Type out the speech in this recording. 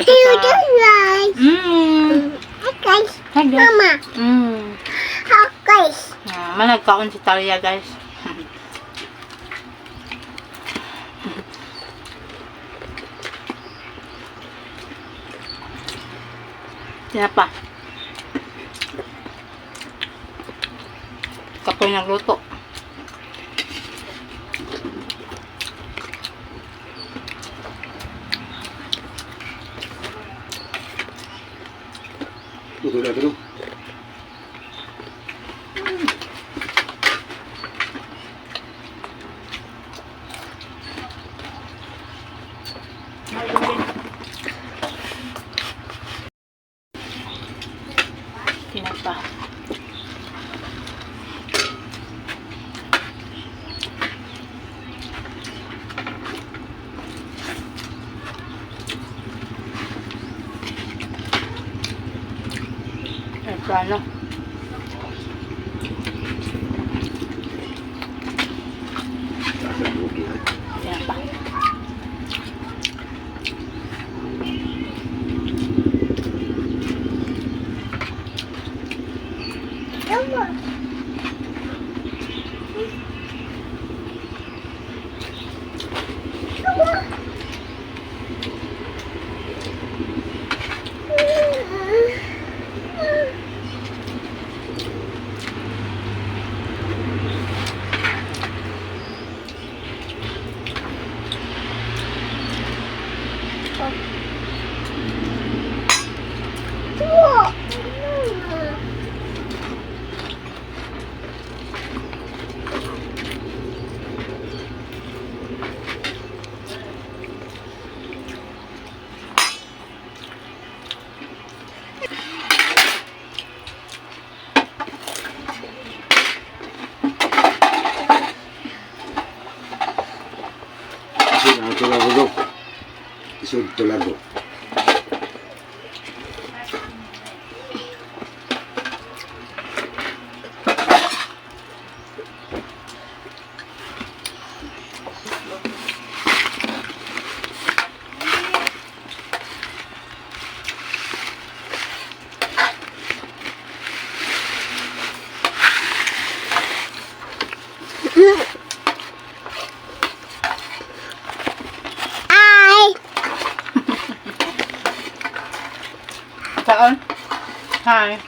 You just like. Hi guys. Hi guys. Mama. Hi guys. Ah, managkaon si Talia, guys. Tinapa. Kapoy nagluto. Luto na ito. Tinapa. Ay, plano. Tinapa. Mama. Mama. Mama. Isod ang tulago do. Isod tulago. Hi. Kaon? Hi.